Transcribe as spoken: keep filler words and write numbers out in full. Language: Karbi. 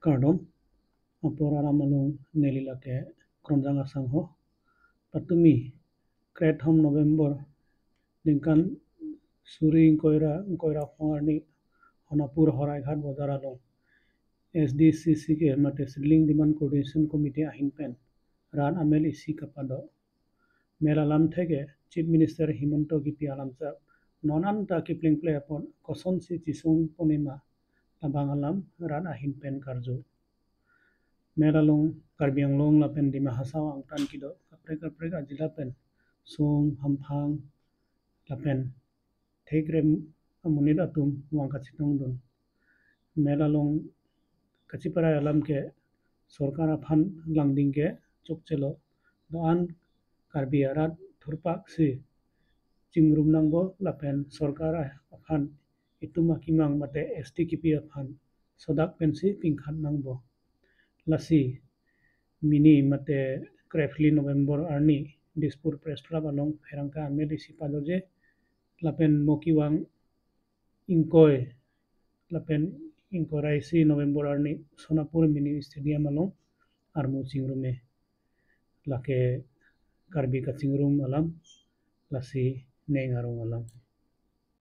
Kardom, apor alam along neli lake Kronjang Asangho. Patumi, krethom November, ningkan suri ingkoi ra, ingkoi ra phongo arni Honapur Horaighat Bazar along S D C C K mate Sidling Demand Coordination Committee ahin pen rat amel isi kapado. Mel alam theke Chief Minister Himanta Kipi alamchak non anta keplengple apot kosonsi chisong ponema labang alam rat ahin pen karju. Mel along Karbi Anglong lapen Dima Hasao angtan kedo kaprek kaprek ajila pen song, hamphang lapen thekrem amonit atum vang kachetongdun. Mel along kachiparai alam ke sorkar aphan langding ke chokchelo, do-an Karbi arat thurpak si chingrum nangpo lapen sorkar aphan itum akemang mate S T kipi aphan sodak pensi pingkhat nangpo. Lasi mini mate krepli November arni Dispur Press Club along pherangke amel isi padoje lapen mo kevang ingkoi lapen ingkoi ra isi November arni Sonapur Mini Stadium along armu chingrume. Lake Karbi kachingrum alam, lasi neng arong alam.